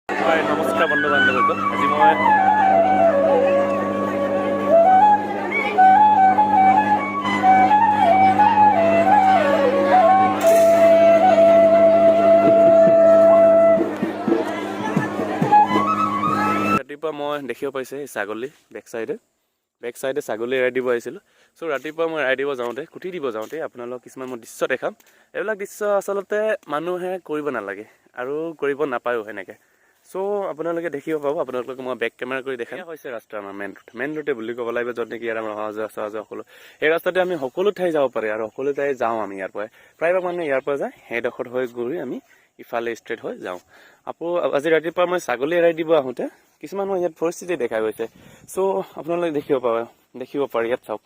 হয়, নমস্কাৰ বন্ধু বান্ধৱীসকল। আজি মই ৰাতিপুৱা মই দেখিব পাইছে এই ছাগলী বেক চাইডে ছাগলী এৰাই দিব আহিছিলোঁ। চ' ৰাতিপুৱা মই এৰাই দিব যাওঁতে, খুটি দিব যাওঁতে আপোনালোক কিছুমান মই দৃশ্য দেখাম। এইবিলাক দৃশ্য আচলতে মানুহে কৰিব নালাগে আৰু কৰিব নাপায়ো সেনেকৈ। চ' আপোনালোকে দেখিব পাব, আপোনালোকক মই বেক কেমেৰা কৰি দেখাম। এয়া হৈছে ৰাস্তা, আমাৰ মেইন ৰোড, মেইন ৰোডে বুলি ক'ব লাগিব, য'ত নেকি ইয়াত আমাৰ অহা যোৱা চহা যোৱা সকলো এই ৰাস্তাতে আমি সকলো ঠাই যাব পাৰে আৰু সকলো ঠাই যাওঁ আমি। ইয়াৰ পৰাই প্ৰায়ভাগ মানুহে ইয়াৰ পৰা যায়। সেইডোখৰত হৈ ঘূৰি আমি ইফালে ষ্ট্ৰেইট হৈ যাওঁ। আকৌ আজি ৰাতিপুৱা মই ছাগলী এৰাই দিব আহোঁতে কিছুমান মই ইয়াত পৰিস্থিতি দেখা গৈছে। চ' আপোনালোকে দেখিব পাব, দেখিব পাৰে। ইয়াত চাওক,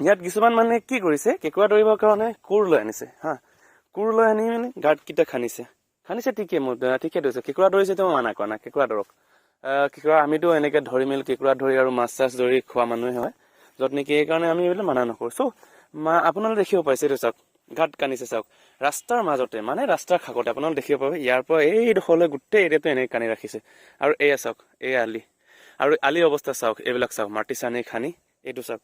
ইয়াত কিছুমান মানুহে কি কৰিছে, কেঁকুৰা ধৰিবৰ কাৰণে কোৰ লৈ আনিছে। হা, কোৰ লৈ আনি মানে গাঁতকেইটা খান্দিছে। খান্দিছে ঠিকে, মই ঠিকে ধৰিছে, কেঁকুৰা ধৰিছে, তো মই মানা কৰা নাই, কেঁকুৰা ধৰক। কেঁকুৰা আমিতো এনেকৈ ধৰি মেলি কেঁকুৰা ধৰি আৰু মাছ চাছ ধৰি খোৱা মানুহে হয়, য'ত নেকি সেইকাৰণে আমি এইবিলাক মানা নকৰোঁ। চ' মা আপোনালোকে দেখিব পাইছে, এইটো চাওক, গাঁত খান্দিছে চাওক ৰাস্তাৰ মাজতে, মানে ৰাস্তাৰ কাষতে। আপোনালোকে দেখিব পাব, ইয়াৰ পৰা এইডোখৰলৈ গোটেই এৰিয়াটো এনেকৈ খান্দি ৰাখিছে। আৰু এয়া চাওক, এই আলি আৰু আলি অৱস্থা চাওক, এইবিলাক চাওক, মাটি চানি খান্দি, এইটো চাওক,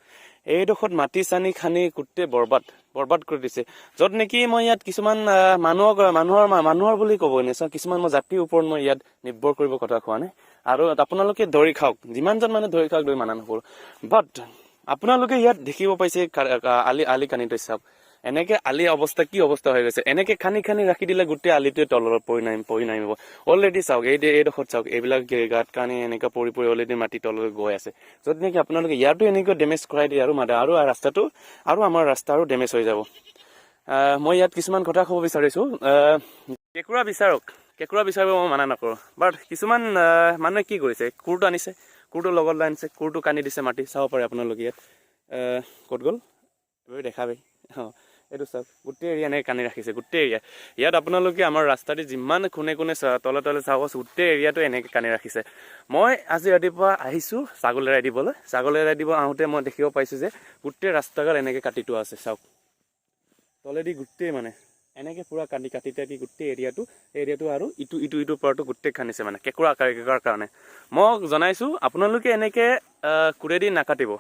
এইডোখৰত মাটি চানি খান্দি গোটেই বৰবাদ বৰবাদ কৰি দিছে। য'ত নেকি মই ইয়াত কিছুমান মানুহক মানুহৰ মানুহৰ বুলি ক'ব নিশ্চয়, কিছুমান মই জাতিৰ ওপৰত মই ইয়াত নিৰ্ভৰ কৰিব কথা কোৱা নাই। আৰু আপোনালোকে ধৰি খাওক, যিমানজন মানুহ ধৰি খাওক, ধৰি মানা নকৰোঁ। বাট আপোনালোকে ইয়াত দেখিব পাইছে, আলি আলি খান্দি থৈছে চাওক। এনেকে আলি অৱস্থা কি অৱস্থা হৈ গৈছে। এনেকে খান্দি খান্দি ৰাখি দিলে গোটেই আলিটোৱে তলত পৰি নামিব। অলৰেডি চাওক, এই এইডোখৰত চাওক, এইবিলাক গাঁত কানি এনেকুৱা পৰি পৰি অলৰেডি মাটি তললৈ গৈ আছে। য'ত নেকি আপোনালোকে ইয়াতো এনেকৈ ডেমেজ কৰাই দিয়ে আৰু মানে আৰু ৰাস্তাটো আৰু আমাৰ ৰাস্তা আৰু ডেমেজ হৈ যাব। মই ইয়াত কিছুমান কথা ক'ব বিচাৰিছোঁ। কেঁকুৰা বিচাৰক, কেঁকুৰা বিচাৰিব মই মানা নকৰোঁ। বাট কিছুমান মানুহে কি কৰিছে, কোৰটো আনিছে, কোৰটো লগত লৈ আনিছে, কোৰটো কান্দি দিছে মাটি। চাব পাৰে আপোনালোকে ইয়াত। ক'ত গ'ল এইবোৰ দেখাবি। অঁ, এইটো চাওক, গোটেই এৰিয়া এনেকৈ কান্দি ৰাখিছে, গোটেই এৰিয়া। ইয়াত আপোনালোকে আমাৰ ৰাস্তাদি যিমান কোনে কোনে তলে তলে চাব, গোটেই এৰিয়াটো এনেকৈ কান্দি ৰাখিছে। মই আজি ৰাতিপুৱা আহিছোঁ ছাগলী এৰাই দিবলৈ। ছাগলী এৰাই দিব আহোঁতে মই দেখিব পাইছোঁ যে গোটেই ৰাস্তা ঘাট এনেকৈ কাটি থোৱা আছে। চাওক, তলেদি গোটেই মানে এনেকৈ পূৰা কাটি কাটি কাটি গোটেই এৰিয়াটো আৰু ইটো ইটো ইটো পাৰটো গোটেই খান্দিছে, মানে কেঁকুৰা কেঁকুৰাৰ কাৰণে। মই জনাইছোঁ, আপোনালোকে এনেকৈ কোৰেদি নাকাটিব।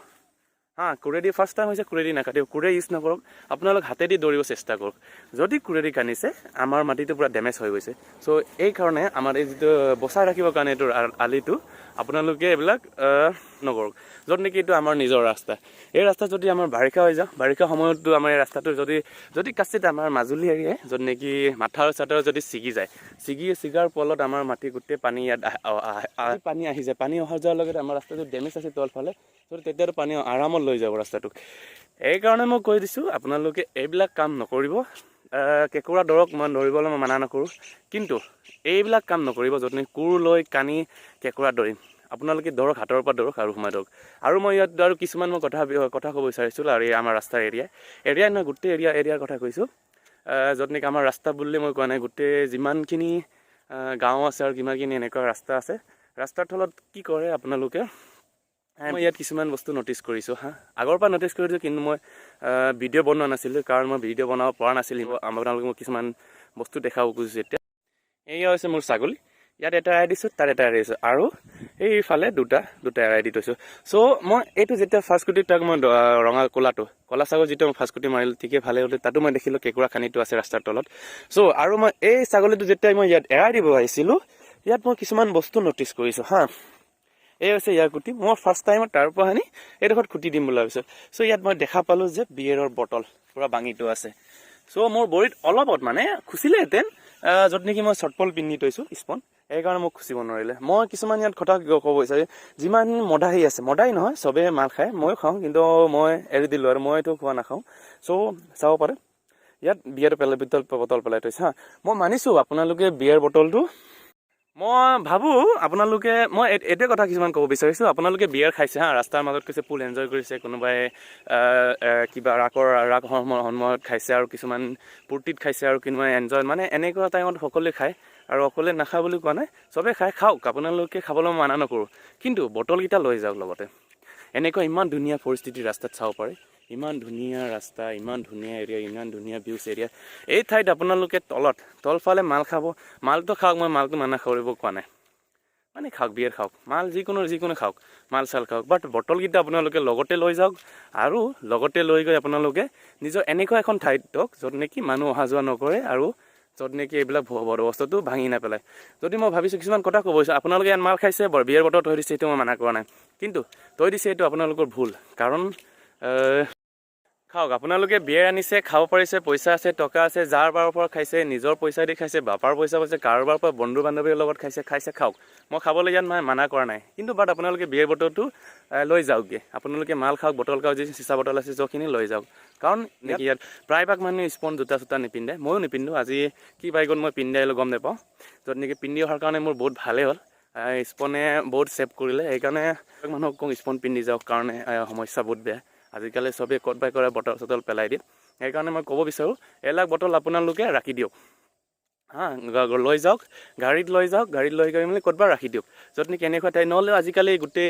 হা, কোৰেদি ফাৰ্ষ্ট টাইম হৈছে, কোৰেদি নাকাটিব, কোৰে ইউজ নকৰক। আপোনালোক হাতেদি দৌৰিব চেষ্টা কৰক। যদি কোৰেদি কান্দিছে, আমাৰ মাটিটো পূৰা ডেমেজ হৈ গৈছে। চ' এইকাৰণে আমাৰ এই যিটো বচাই ৰাখিবৰ কাৰণে এইটো আলিটো আপোনালোকে এইবিলাক নকৰক। য'ত নেকি এইটো আমাৰ নিজৰ ৰাস্তা। এই ৰাস্তা যদি আমাৰ বাৰিষা হৈ যাওঁ, বাৰিষা সময়তো আমাৰ এই ৰাস্তাটো যদি যদি কাচিত আমাৰ মাজুলী এৰিয়াই য'ত নেকি মাথাউৰি চাথাউৰি যদি ছিগি যায়, ছিগাৰ ফলত আমাৰ মাটি গোটেই পানী ইয়াত পানী আহি যায়। পানী অহা যোৱাৰ লগতে আমাৰ ৰাস্তাটো ডেমেজ আছে তলফালে, ত' তেতিয়াতো পানী আৰামত লৈ যাব ৰাস্তাটোক। এইকাৰণে মই কৈ দিছোঁ, আপোনালোকে এইবিলাক কাম নকৰিব। কেঁকুৰা ধৰক, মই ধৰিবলৈ মই মানা নকৰোঁ, কিন্তু এইবিলাক কাম নকৰিব য'ত নেকি কোৰ লৈ কানি কেঁকুৰা ধৰিম। আপোনালোকে ধৰক, হাতৰ পৰা ধৰক আৰু সোমাই ধৰক। আৰু মই ইয়াত আৰু কিছুমান মই কথা কথা ক'ব বিচাৰিছিলোঁ। আৰু এই আমাৰ ৰাস্তাৰ এৰিয়া এৰিয়া নহয়, গোটেই এৰিয়াৰ কথা কৈছোঁ, য'ত নেকি আমাৰ ৰাস্তা বুলি মই কোৱা নাই, গোটেই যিমানখিনি গাঁও আছে আৰু কিমানখিনি এনেকুৱা ৰাস্তা আছে, ৰাস্তাৰ তলত কি কৰে আপোনালোকে? মই ইয়াত কিছুমান বস্তু ন'টিছ কৰিছোঁ। হা, আগৰ পৰা ন'টিছ কৰিছোঁ, কিন্তু মই ভিডিঅ' বনোৱা নাছিলোঁ, কাৰণ মই ভিডিঅ' বনাব পৰা নাছিলোঁ। আপোনালোকক মই কিছুমান বস্তু দেখাব খুজিছোঁ এতিয়া। এয়া হৈছে মোৰ ছাগলী। ইয়াত এটা এৰাই দিছোঁ, তাত এটা এৰাই দিছোঁ আৰু এইফালে দুটা দুটা এৰাই দি থৈছোঁ। চ' মই এইটো যেতিয়া ফাৰ্ষ্ট কুটি তাক মই ৰঙা ক'লাটো ক'লা ছাগলী যেতিয়া মই ফাৰ্ষ্ট কুটি মাৰিলোঁ, ঠিকে ভালে হ'লে, তাতো মই দেখিলোঁ কেঁকুৰা খানিটো আছে ৰাস্তাৰ তলত। চ' আৰু মই এই ছাগলীটো যেতিয়া মই ইয়াত এৰাই দিব আহিছিলোঁ, ইয়াত মই কিছুমান বস্তু ন'টিছ কৰিছোঁ। হা, এই হৈছে ইয়াৰ খুটি। মই ফাৰ্ষ্ট টাইমত তাৰ পৰা আনি এইডোখৰত খুটি দিম বুলি ভাবিছোঁ। চ' ইয়াত মই দেখা পালোঁ যে বিয়েৰৰ বটল পূৰা ভাঙিটো আছে। চ' মোৰ ভৰিত অলপত মানে খুচিলেহেঁতেন, য'ত নেকি মই চপ্পল পিন্ধি থৈছোঁ স্পন, সেইকাৰণে মোক খুচিব নোৱাৰিলে। মই কিছুমান ইয়াত কথা ক'ব বিচাৰিছোঁ। যিমান মদাহী আছে, মদাহী নহয়, চবেই মাল খায়, ময়ো খাওঁ, কিন্তু মই এৰি দিলোঁ আৰু মইতো খোৱা নাখাওঁ। চ' চাব পাৰে, ইয়াত বিয়েৰ পেলাই বটল পেলাই থৈছে। হা, মই মানিছোঁ আপোনালোকে বিয়েৰ বটলটো, মই ভাবোঁ আপোনালোকে, মই এইটোৱে কথা কিছুমান ক'ব বিচাৰিছোঁ। আপোনালোকে বিয়েৰ খাইছে, হা, ৰাস্তাৰ মাজত কৈছে, ফুল এনজয় কৰিছে, কোনোবাই কিবা ৰাগ সময়ত খাইছে আৰু কিছুমান ফূৰ্তিত খাইছে আৰু কোনোবাই এনজয়, মানে এনেকুৱা টাইমত সকলোৱে খায় আৰু অকলে নাখায় বুলি কোৱা নাই, চবেই খায়। খাওক আপোনালোকে, খাবলৈ মই মানা নকৰোঁ, কিন্তু বটলকেইটা লৈ যাওক লগতে। এনেকুৱা ইমান ধুনীয়া পৰিস্থিতি ৰাস্তাত চাব পাৰে। ইমান ধুনীয়া ৰাস্তা, ইমান ধুনীয়া এৰিয়া, ইমান ধুনীয়া ভিউজ এৰিয়া। এই ঠাইত আপোনালোকে তলত তলফালে মাল খাব। মালটো খাওক, মই মালটো মানা কৰিব কোৱা নাই। মানে খাওক, বিয়েৰ খাওক, মাল যিকোনো যিকোনো খাওক, মাল চাল খাওক, বাট বটলকেইটা আপোনালোকে লগতে লৈ যাওক আৰু লগতে লৈ গৈ আপোনালোকে নিজৰ এনেকুৱা এখন ঠাইত থওক, য'ত নেকি মানুহ অহা যোৱা নকৰে আৰু য'ত নেকি এইবিলাক বস্তুটো ভাঙি নেপেলায়। যদি মই ভাবিছোঁ, কিছুমান কথা ক'ব বিচাৰোঁ, আপোনালোকে ইয়াত মাল খাইছে, বিয়েৰ বটল থৈ দিছে, সেইটো মই মানা কৰা নাই। কিন্তু থৈ দিছে, এইটো আপোনালোকৰ ভুল। কাৰণ খাওক, আপোনালোকে বিয়েৰ আনিছে, খাব পাৰিছে, পইচা আছে, টকা আছে, যাৰ বাৰৰ পৰা খাইছে, নিজৰ পইচা দি খাইছে, বাপাৰ পইচা পাইছে, কাৰোবাৰ পৰা বন্ধু বান্ধৱীৰ লগত খাইছে, খাইছে, খাওক। মই খাবলৈ ইয়াত মই মানা কৰা নাই। কিন্তু বাট আপোনালোকে বিয়েৰ বটলটো লৈ যাওকগৈ। আপোনালোকে মাল খাওক, বটল খাওক, যি চিচা বটল আছে যিখিনি লৈ যাওক। কাৰণ নেকি ইয়াত প্ৰায়ভাগ মানুহে স্পন জোতা চোতা নিপিন্ধে, ময়ো নিপিন্ধো। আজি কি বাইকত মই পিন্ধি আহিলোঁ গম নাপাওঁ। য'ত নেকি পিন্ধি অহাৰ কাৰণে মোৰ বহুত ভালেই হ'ল, স্পনে বহুত ছেভ কৰিলে। সেইকাৰণে মানুহক কওঁ, স্পন পিন্ধি যাওক, কাৰণে সমস্যা বহুত বেয়া। আজিকালি চবেই ক'ত বাই কৰে, বটল চটল পেলাই দিয়ে। সেইকাৰণে মই ক'ব বিচাৰোঁ, এইবিলাক বটল আপোনালোকে ৰাখি দিয়ক। হা, লৈ যাওক, গাড়ীত লৈ যাওক। গাড়ীত লৈ গৈ মেলি ক'ৰবাত ৰাখি দিয়ক, য'ত নেকি এনেকুৱা ঠাই। নহ'লেও আজিকালি গোটেই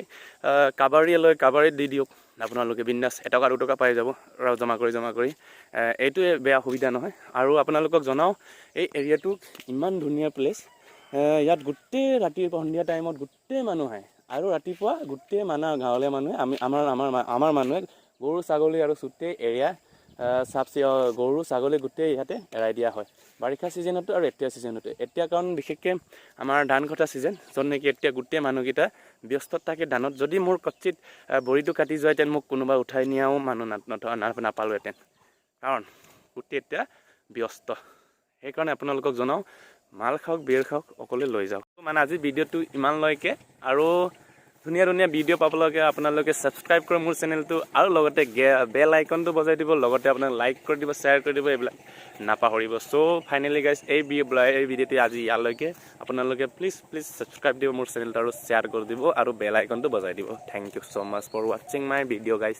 কাবাৰীয়ে লৈ কাবাৰীত দি দিয়ক আপোনালোকে। বিন্দাছ 1 টকা 2 টকা পাই যাব আৰু জমা কৰি জমা কৰি। এইটোৱে বেয়া সুবিধা নহয়। আৰু আপোনালোকক জনাওঁ, এই এৰিয়াটো ইমান ধুনীয়া প্লেচ। ইয়াত গোটেই ৰাতিপুৱা সন্ধিয়া টাইমত গোটেই মানুহ আহে আৰু ৰাতিপুৱা গোটেই মানুহ, গাঁৱলীয়া মানুহে, আমি আমাৰ আমাৰ আমাৰ মানুহে গৰু ছাগলী আৰু গোটেই এৰিয়া চাফ গৰু ছাগলী গোটেই ইয়াতে এৰাই দিয়া হয়, বাৰিষা ছিজনতো আৰু এতিয়া ছিজনতো। এতিয়া কাৰণ বিশেষকৈ আমাৰ ধান কটা ছিজন, য'ত নেকি এতিয়া গোটেই মানুহকেইটা ব্যস্ত থাকে ধানত। যদি মোৰ কচিত ভৰিটো কাটি যোৱাহেঁতেন, মোক কোনোবা উঠাই নিয়াও মানুহ নাপালোহেঁতেন, কাৰণ গোটেই এতিয়া ব্যস্ত। সেইকাৰণে আপোনালোকক জনাওঁ, মাল খাওক, বিয়েৰ খাওক, অকলে লৈ যাওক। মানে আজি ভিডিঅ'টো ইমানলৈকে। আৰু ধুনীয়া ধুনীয়া ভিডিঅ' পাবলৈকে আপোনালোকে ছাবস্ক্ৰাইব কৰক মোৰ চেনেলটো আৰু লগতে বেল আইকনটো বজাই দিব, লগতে আপোনাক লাইক কৰি দিব, শ্বেয়াৰ কৰি দিব, এইবিলাক নাপাহৰিব। চ' ফাইনেলি গাইজ, এই ভিডিঅ'টো আজি ইয়ালৈকে। আপোনালোকে প্লিজ প্লিজ ছাবস্ক্ৰাইব দিব মোৰ চেনেলটো আৰু শ্বেয়াৰ কৰি দিব আৰু বেল আইকনটো বজাই দিব। Thank you so much for watching my video, guys.